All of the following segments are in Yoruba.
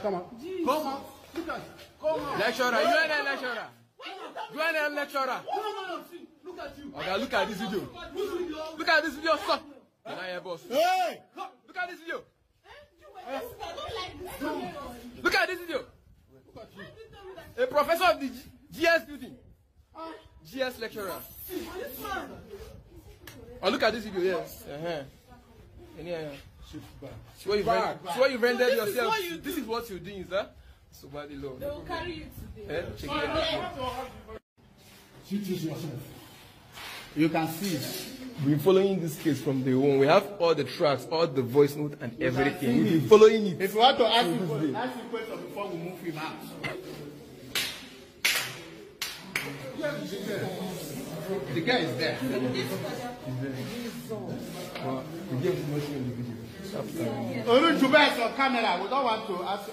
Come on. Come on. Look at. Come on. Lecturer, you are a lecturer. You are a lecturer. Come on. Look at you. Okay, look at this video. Look at this video, stop. Boss. Hey! Look at this video. Look at this video. A professor of the GS building. GS lecturer. Oh, look at this video, yes. See what you've rendered yourself. This is what you're doing, sir. So bad the law. They will carry you today. Check it out. You choose yourself. You can see. We've been following this case from day one. We have all the tracks, all the voice notes, and everything. We've been following it. If you want to ask him, ask him question before we move him out. The guy is there. He's there. Well, we gave too much in the video. Only is on camera. We don't want to ask.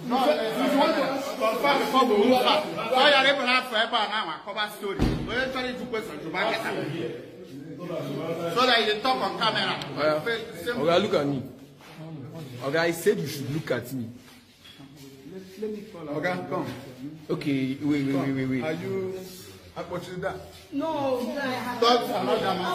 No, if you want to confirm before we move out. So you are able to have forever now and cover story. We are trying to question Juba. So that you talk on camera. Okay, look at me. Okay, I said you should look at me. Let me call. Okay, come. Okay, wait. Are you? That? No. Talk to another man.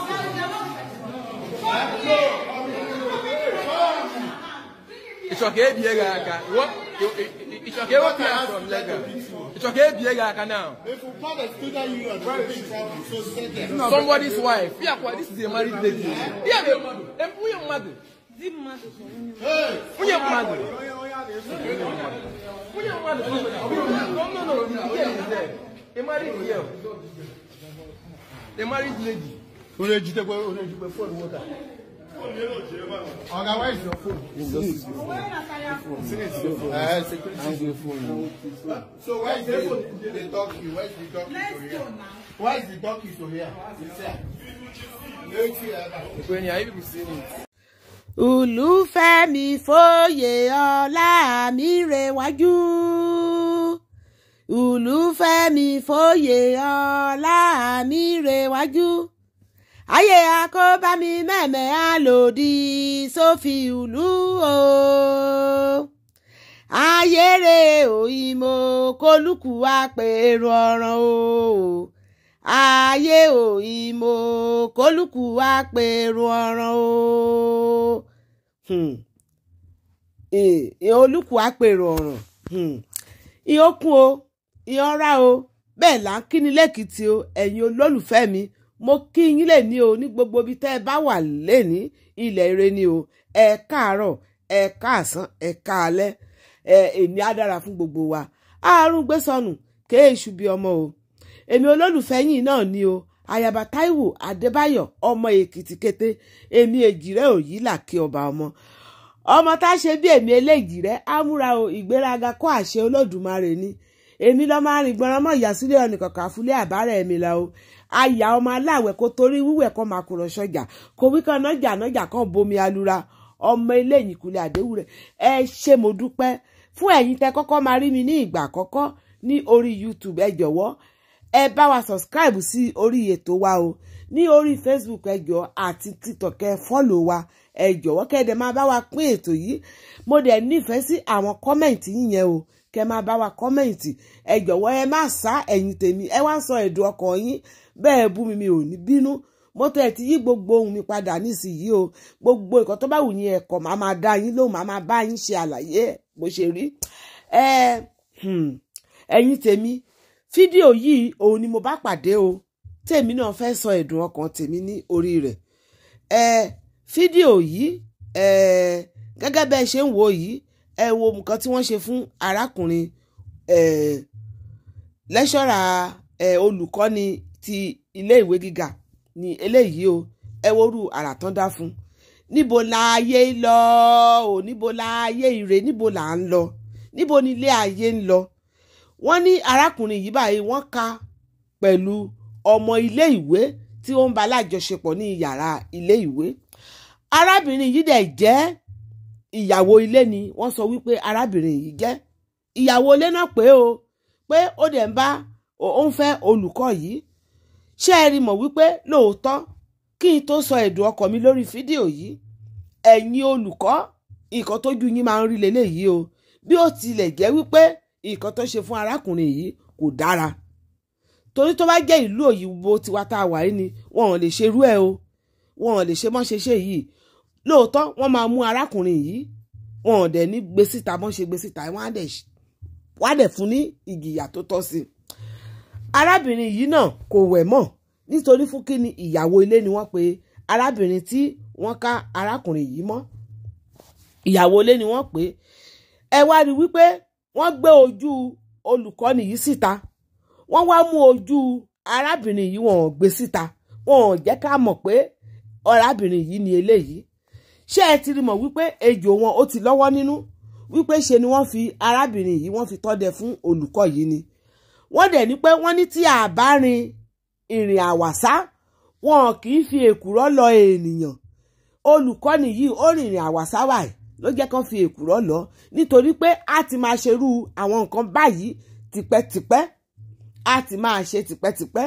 It's okay, Biega. What? It's okay, what from Lagos. It's okay, Biega now. If you call the student union, so somebody's wife. Yeah, this is a married lady. Yeah, mother. No. A married girl. A married lady. Oga, where is your phone? Phone. So where is the donkey? Where is the donkey to here? Where is the donkey to here? Olúfẹ́mi Fóyèọlá mi rẹwájú. Olúfẹ́mi Fóyèọlá mi rẹwájú. Ayé àkóbá mi mẹ́mẹ́ àlòdì sófin ìlú o. Ayére òyìnbó kólúkù àpèrò ọ̀ràn o. Ayé òyìnbó kólúkù àpèrò ọ̀ràn o. Olúkù àpèrò ọ̀ràn. Ìyókùn o, ìyọ́nra o, bẹ́ẹ̀ là ń kíni lẹ́kìtì o, ẹ̀yin olólùfẹ́ mi. Mo kí yín lè ní o ní gbogbo ibi tẹ́ ẹ bá wà lẹ́ni ilẹ̀ ire ni o. Ẹ káàárọ̀, ẹ káàsán, ẹ káalẹ́. Ẹ èmi á dára fún gbogbo wa. Àrùn gbé sọnù kéèṣù bí ọmọ o. Èmi olólùfẹ́ yín náà ni o. Ayaba Táíwò Adébáyọ̀ ọmọ Èkìtì kété. Èmi èjìrẹ́ òyì là kí ọba ọmọ. Ọmọ tá a ṣe bí èmi eléjìrẹ́ á múra o, ìgbéraga kó àṣẹ Olódùmarè ni. Èmi lọ máa rìn gbọ́nrán mọ́ ìyàsílẹ̀ ọ̀nìkọ̀kọ̀ àfúlé àbárẹ̀ mi la o. Àyà ọmọ aláwẹ̀ kó torí wíwẹ̀ kan máa kúrò sọ́jà kò wí kan nájà nájà kan bomi alura ọmọ ilé ìyìnkùlẹ̀ àdéhùn rẹ̀. Ẹ ṣé mo dúpẹ́ fún ẹ̀yin tẹ́ kọ́kọ́ máa rí mi ní ìgbà àkọ́kọ́ ní orí YouTube. Ẹ jọ̀wọ́ ẹ bá wa subscribe sí orí ètò wa o, ní orí Facebook ẹ jọ̀ọ́ àti TikTok ẹ follow wa. Ẹ jọ̀wọ́ kẹ́dẹ̀ máa bá wa pín ètò yìí. Mo dẹ̀ nífẹ̀ẹ́ sí àwọn kọ́mẹ̀ntì yín yẹn o, kẹ́ máa bá wa kọ́mẹ̀ntì. Ẹ jọ̀wọ́ ẹ má sá ẹ̀yin tèmi, ẹ wá sọ ẹ̀dùn ọkàn yín. Bẹ́ẹ̀ bú mi, mi ò ní bínú. Mo tẹ̀ ti yí gbogbo ohun mi padà nísìnyí o. Gbogbo nǹkan tó bá wù yín ẹ̀kọ́ màá máa dá yín lóhùn, màá máa bá yín ṣe àlàyé bó ṣe rí. Ẹ̀yin tèmi, fídíò yìí òun ni mo bá pàdé o. Tèmi náà fẹ́ sọ ẹ̀dùn ọkàn tèmi ní orí rẹ̀. Fídíò yìí gẹ́gẹ́ bẹ́ẹ̀ ṣe ń wò yìí, ẹ wo nǹkan tí wọ́n ṣe fún arákùnrin lẹ́ṣọ́ra olùkọ́ni ti ilé ìwé gíga ní eléyìí o. Ẹ worú àrà tán dá fún. Níbo láyé lọ o? Níbo láyé ire? Níbo là ń lọ? Níbo ni ilé ayé ń lọ? Wọ́n ní arákùnrin yìí báyìí wọ́n ká pẹ̀lú ọmọ ilé ìwé tí ó ń bá lájọṣepọ̀ ní yàrá ilé ìwé. Arábìnrin yìí dẹ̀ jẹ́ ìyàwó ilé ni wọ́n sọ wípé arábìnrin yìí jẹ́ ìyàwó ilé náà pé o, pé ó dẹ̀ ń bá ó ń fẹ́ olùkọ́ yìí. Ṣé ẹ rí mọ̀ wípé lóòótọ́ kí n tó sọ ẹ̀dùn ọkàn mi lórí fídíò yìí, ẹ̀yin olùkọ́ nǹkan tójú yín máa ń rí leléyìí o. Bí ó tilẹ̀ jẹ́ wípé nǹkan tó ṣe fún arákùnrin yìí kò dára, torí tó bá jẹ́ ìlú òyìnbó tiwa tá a wà yìí ni wọn ò lè ṣerú ẹ̀ o, wọn ò lè ṣe mọ́ ṣe ṣe yìí. Lóòótọ́ wọ́n máa mú arákùnrin yìí, wọn ò dẹ̀ ní gbé síta bọ́n ṣe gbé síta, wọ́n á dẹ̀ fún ní ìjìyà tó tọ́ sí. Arábìnrin yìí náà kò wẹ̀ mọ́, nítorí fún kí ni ìyàwó ilé ni wọ́n pe arábìnrin tí wọ́n ká arákùnrin yìí mọ́, ìyàwó ilé ni wọ́n pè. Ẹ wá rí wípé wọ́n gbé ojú olùkọ́ni yìí síta, wọ́n wá mú ojú arábìnrin yìí, wọ́n ò gbé síta, wọ́n ò jẹ́ ká mọ̀ pé arábìnrin yìí ni eléyìí. Ṣé ẹ ti rí mọ̀ wípé ejò wọn ó ti lọ́wọ́ nínú, wípé ṣe ni wọ́n fi arábìnrin yìí wọ́n fi tọ́dẹ fún olùkọ́ yìí ni. Wọ́n dẹ̀ ní pé wọ́n ní tí a bá rin ìrìn àwàsá, wọn kì í fi èkùrọ́ lọ ènìyàn. Olùkọ́ni yìí ó rìnrìn àwàsá wàyí ló jẹ́ kán fi èkùrọ́ lọ, nítorí pé a ti máa ṣerú àwọn nǹkan báyìí tipẹ́tipẹ́, a ti máa ṣe tipẹ́tipẹ́.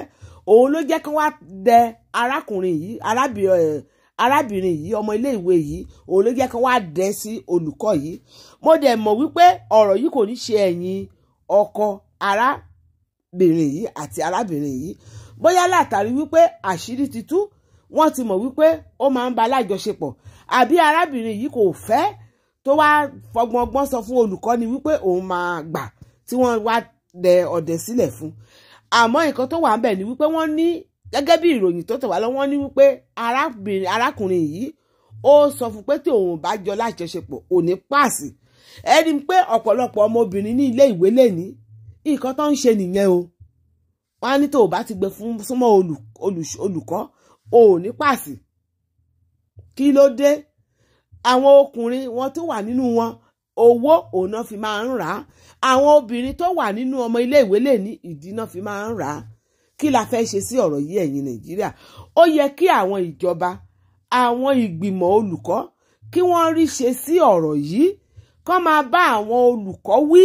Òun ló jẹ́ kán wá dẹ arákùnrin yìí, arábìnrin yìí, ọmọ iléèwé yìí, òun ló jẹ́ kán wá dẹ sí olùkọ́ yìí. Mo dẹ̀ mọ̀ wípé ọ̀rọ̀ yìí kò ní ṣe ẹ̀yìn ọkọ arábìnrin yìí àti arábìnrin yìí, bóyá látàrí wípé àṣírí ti tú, wọ́n ti mọ̀ wípé ó máa ń ba alájọṣepọ̀, àbí arábìnrin yìí kò fẹ́ tó wá fọgbọ́ngbọ́n sọ fún olùkọ́ni wípé òun máa gbà, tí wọ́n wá dẹ ọdẹ sílẹ̀ fún. Àmọ́ nǹkan tó wà ń bẹ̀ ni wípé wọ́n ní, gẹ́gẹ́ bí ìròyìn tó tẹ̀ wá lọ, wọ́n ní wípé arákùnrin yìí ó sọ fún pé tí òun bá jọ lájọṣepọ̀ ò ní páàsì. Ẹni pé ọ̀pọ̀lọpọ̀ ọmọbìnrin ní ilé ìwé lẹ́ni nǹkan tó ń ṣe nìyẹn o. Wọ́n á ní tó o bá ti gbé fún súnmọ́ olùkọ́ ò ní páàsì. Kí ló dé? Àwọn ọkùnrin wọn tó wà nínú wọn, owó òun náà fi máa ń rà á. Àwọn obìnrin tó wà nínú ọmọ iléèwé lè ní ìdí náà fi máa ń rà á. Kí la fẹ́ ṣe sí ọ̀rọ̀ yìí ẹ̀yin Nàìjíríà? Ó yẹ kí àwọn ìjọba, àwọn ìgbìmọ̀ olùkọ́ kí wọ́n rí ṣe sí ọ̀rọ̀ yìí, kán máa bá àwọn olùkọ́ wí,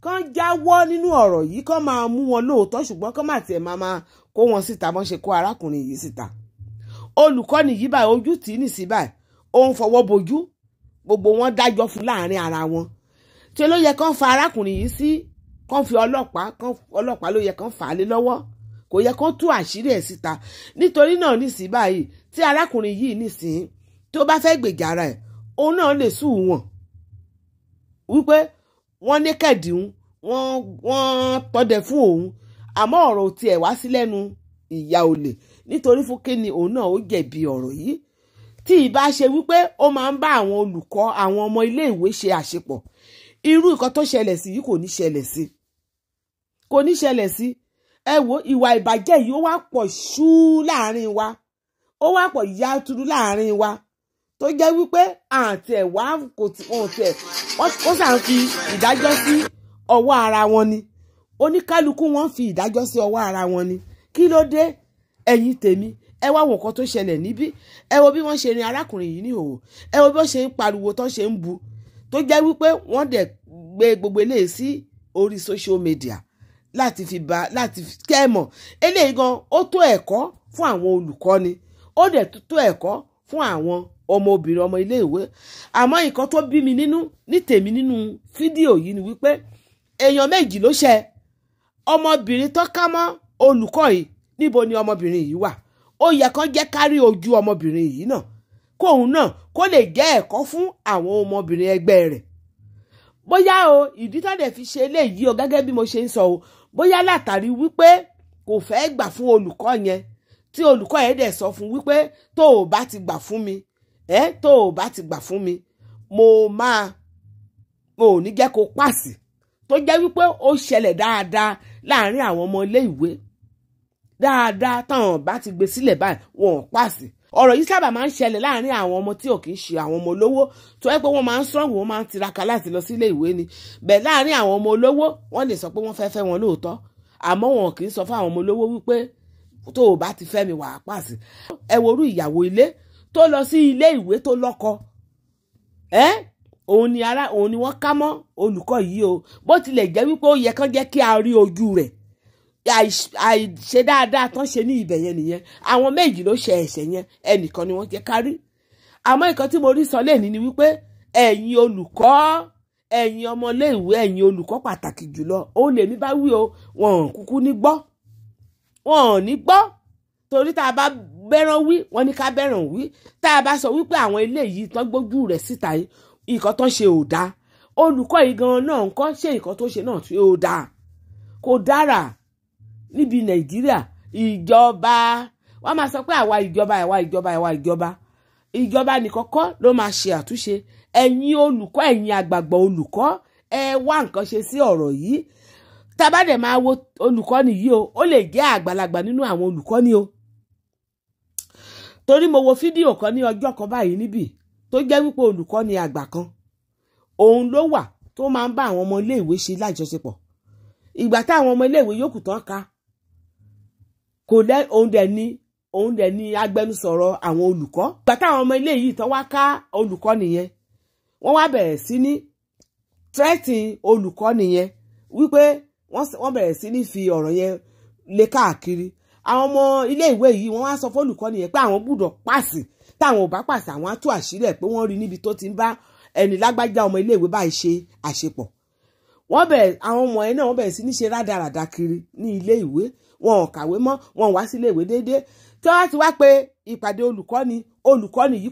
kán jáwọ́ nínú ọ̀rọ̀ yìí, kán máa mú wọn lóòótọ́, ṣùgbọ́n kán má tiẹ̀ máa kó wọn síta bọ́n ṣe kó arákùnrin yìí síta. Olùkọ́ni yìí báyìí ojú tì í nìsí báyìí, ó ń fọwọ́ bojú, gbogbo wọn dájọ́ fún láàrin ara wọn. Tí ló yẹ kán fa arákùnrin yìí sí, kán fi ọlọ́pàá, kán ọlọ́pàá ló yẹ kán fà á lé lọ́wọ́, kò yẹ kán tú àṣírí ẹ̀ síta. Nítorí náà nísìí báyìí tí arákùnrin yìí nísìí tó bá fẹ́ gbèjà ara ẹ̀, òun náà lè sùn wọ̀n wípé wọ́n ní kẹ̀díhun, wọ́n tọ́dẹ fún òun, àmọ́ ọ̀rọ̀ tiẹ̀ wá sí lẹ́nu ìyá olè, nítorí fún kíni òun náà ó jẹ̀bi ọ̀rọ̀ yìí. Tí ìbá ṣe wípé ó máa ń bá àwọn olùkọ́ àwọn ọmọ iléèwé ṣe àṣepọ̀, irú nǹkan tó ṣẹlẹ̀ sí yìí kò ní ṣẹlẹ̀ sí, kò ní ṣẹlẹ̀ sí. Ẹ wo ìwà ìbàjẹ́ yìí ó wá pọ̀ ṣú láàrin wa, ó wá pọ̀ yàtúrú láàrin wa, tó jẹ́ wípé àǹtí ẹ̀ wá kò tí wọ́n tiẹ̀ wọ́n sàn fi ìdájọ́ sí ọwọ́ ara wọn ni. Oníkálukú wọn fi ìdájọ́ sí ọwọ́ ara wọn ni. Kí ló dé ẹ̀yin tèmi? Ẹ wá wo nǹkan tó ṣẹlẹ̀ níbí, ẹ wo bí wọ́n ṣe rin arákùnrin yìí ní ìhòòhò, ẹ wo bí wọ́n ṣe ń pariwo tó ṣe ń bu, tó jẹ́ wípé wọ́n dẹ̀ gbé gbogbo eléyìí sí orí social media láti fi ba láti kẹ́ ẹ mọ̀. Eléyìí gan ó tó ẹ̀kọ́ fún àwọn olùkọ́ni, ó dẹ̀ tó ẹ̀kọ́ fún àwọn ọmọbìnrin ọmọ iléèwé. Àmọ́ nǹkan tó bí mi nínú ní tèmi nínú fídíò yìí ni wípé èèyàn méjì ló ṣe ọmọbìnrin tó ká mọ́ olùkọ́ yìí. Níbo ni ọmọbìnrin yìí wà? Ó yẹ kán jẹ́ kárí ojú ọmọbìnrin yìí náà, kóun náà kó lè jẹ́ ẹ̀kọ́ fún àwọn ọmọbìnrin ẹgbẹ́ rẹ̀. Bóyá o ìdí tó dẹ̀ fi ṣe eléyìí o, gẹ́gẹ́ bí mo ṣe ń sọ o, bóyá látàrí wípé kò fẹ́ gbà fún olùkọ́ yẹn, tí olùkọ́ yẹn dẹ̀ sọ fún wípé tó o bá ti gbà fún mi, tó o bá ti gbà fún mi, mo ò ní jẹ́ kó pàṣì. Tó jẹ́ wípé ó ṣẹlẹ̀ dáadáa láàrin àwọn ọmọ ilé ìwé dáadáa, táwọn bá ti gbé sílẹ̀ báyìí wọn ò pàṣì. Ọ̀rọ̀ yìí sábà máa ń ṣẹlẹ̀ láàrin àwọn ọmọ tí ò kì í ṣe àwọn ọmọ olówó, tó yẹ pé wọ́n máa ń strong, wọ́n máa ń tiraka láti lọ sílé ìwé ni. Bẹ́ẹ̀ láàrin àwọn ọmọ olówó wọ́n lè sọ pé wọ́n fẹ́ fẹ́ wọn lóòótọ́, àmọ́ wọn kì í sọ fún àwọn ọmọ olówó wípé tó o bá ti fẹ́ mi wàá pàṣì. Ẹ wo orú ìyàwó ilé tó lọ sí ilé ìwé tó lọ́kọ, òun ni ara òun ni wọ́n ká mọ́ olùkọ́ yìí o. Bó tilẹ̀ jẹ́ wípé ó yẹ kán jẹ́ kí a rí ojú rẹ̀, àìṣe dáadáa tán ṣe ní ibẹ̀ yẹn nìyẹn. Àwọn méjì ló ṣe ẹ̀ṣẹ̀ yẹn, ẹnìkan ni wọ́n jẹ́ ká rí. Àmọ́ nǹkan tí mo rí sọ lẹ́ni ni wípé ẹ̀yin olùkọ́, Ẹ̀yin ọmọléèwé, ẹ̀yin olùkọ́ pàtàkì jùlọ, ó lè mi bá wí o, wọn ò kúkú ní gbọ́, wọn ò ní gbọ́. Torí tá a bá bẹ́ràn wí, wọ́n ní ká bẹ́ràn wí. Tá a bá sọ wípé àwọn eléyìí tán gbójú rẹ̀ síta yìí, nǹkan tó ṣe ò dáa. Olùkọ́ yìí gan náà ńkọ́, ṣé nǹkan tó ṣe náà tí ò dáa? Kò dára níbi Nàìjíríà. Ìjọba wọ́n máa sọ pé àwa ìjọba, àwa ìjọba, àwa ìjọba. Ìjọba nìkan kọ́ ló máa ṣe àtúnṣe. Ẹ̀yin olùkọ́, ẹ̀yin àgbààgbà olùkọ́, ẹ wá nǹkan ṣe sí ọ̀rọ̀ yìí. Tá bá dẹ̀ máa wo olùkọ́ni yìí o, ó lè jẹ́ àgbàlagbà nínú àwọn olùkọ́ni o. Torí mo wo fídíò kan ní ọjọ́ kan báyìí níbí tó jẹ́ wípé olùkọ́ni àgbà kan, òun ló wà tó máa ń bá àwọn ọmọ iléèwé ṣe lájọṣepọ̀. Ìgbà táwọn ọmọ iléèwé yòókù tán ka kò lẹ́, òun dẹ̀ ni agbẹnusọ̀rọ̀ àwọn olùkọ́. Ìgbà táwọn ọmọ ilé yìí tán wá ká olùkọ́ni yẹn, wọ́n wá bẹ̀rẹ̀ sí ní threaten olùkọ́ni yẹn wípé wọ́n bẹ̀rẹ̀ sí ní fi ọ̀rọ̀ yẹn lé káàkiri. Àwọn ọmọ ilé ìwé yìí, wọ́n wá sọ fún olùkọ́ni yẹn pé àwọn gbúdọ̀ pass. Táwọn ò bá pass, àwọn á tú àṣírí ẹ̀ pé wọ́n rí níbi tó ti ń bá ẹni lágbájá ọmọ ilé ìwé báyìí ṣe àṣepọ̀. Wọ́n bẹ̀rẹ̀, àwọn ọmọ ẹ̀ náà, wọ́n bẹ̀rẹ̀ sí ní ṣe rádaràda kiri ní ilé ìwé. Wọn ò kàwé mọ́, wọn ò wá sí ilé ìwé déédéé. Tí wọ́n ti wá pé ìpàdé olùkọ́ni, olùkọ́ni yìí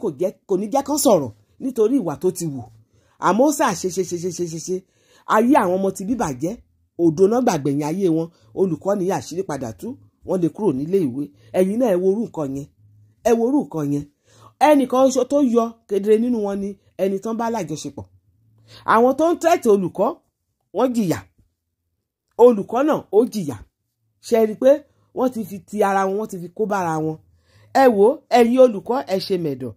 kò ní jẹ́ kán sọ̀rọ̀ nítorí ìwà tó ti wù. Àmọ́ ó sà ṣe ṣe ṣe ṣe ṣe ṣe ṣe, ayé àwọn ọmọ ti bíbàjẹ́ òdo náà gbàgbẹ̀yìn ayé wọn. Olùkọ́ni yìí, àṣírí padà tú, wọ́n lè kúrò nílé ìwé. Ẹ̀yin náà, ẹ wo orú nǹkan yẹn, ẹ wo orú nǹkan yẹn. Ẹnìkan ṣoṣo tó yọ kedere nínú wọn ni ẹni tán bá lájọṣepọ̀. Àwọn tó ń threaten olùkọ́, wọ́n jìyà. Olùkọ́ náà ó jìyà. Ṣe rí i pé wọ́n ti fi ti ara wọn, wọ́n ti fi kó bára wọn? Ẹ wo, ẹ̀yin olùkọ́, ẹ ṣe mẹ̀dọ̀.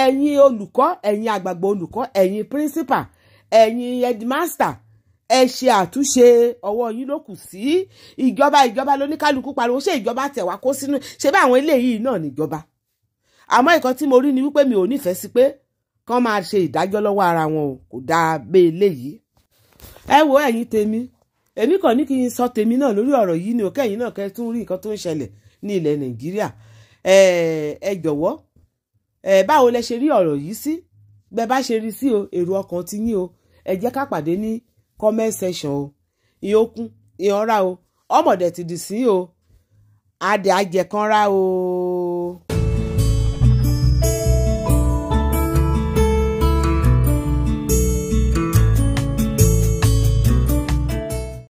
Ẹ̀yin olùkọ́, ẹ̀yin àgbààgbà olùkọ́, ẹ̀yin principal, ẹ̀yin headmaster, ẹ ṣe àtúnṣe. Ọwọ́ yín ló kù sí. Ìjọba, ìjọba lóníkálukú pariwo. Ṣé ìjọba tẹ̀ wá kó sínú? Ṣé bá àwọn eléyìí náà níjọba? Àmọ́ nǹkan tí mo rí ni wípé mi ò nífẹ̀ẹ́ sí pé kán máa ṣe ìdájọ́ lọ́wọ́ ara wọn o. Kò dáa bẹ́ẹ̀ eléyìí. Ẹ wo, ẹ̀yin tèmi, èmi kàn ní kí n sọ tèmi náà lórí ọ̀rọ̀ yìí ni òkè. Ẹ̀yin náà kẹ́ tún rí nǹkan tó ń ṣẹlẹ̀ ní ilẹ̀ Nàìjíríà. Ẹ jọ̀wọ́, ẹ báwo lẹ ṣe rí ọ̀rọ̀ yìí sí? Bẹ́ẹ̀ bá ṣe rí sí o, èrò ọkàn ti yín o, ẹ jẹ́ ká pàdé ní comment section o. Ìyókùn ìyànra o, ọmọdé ti dì sí o, adé ajẹkanra o.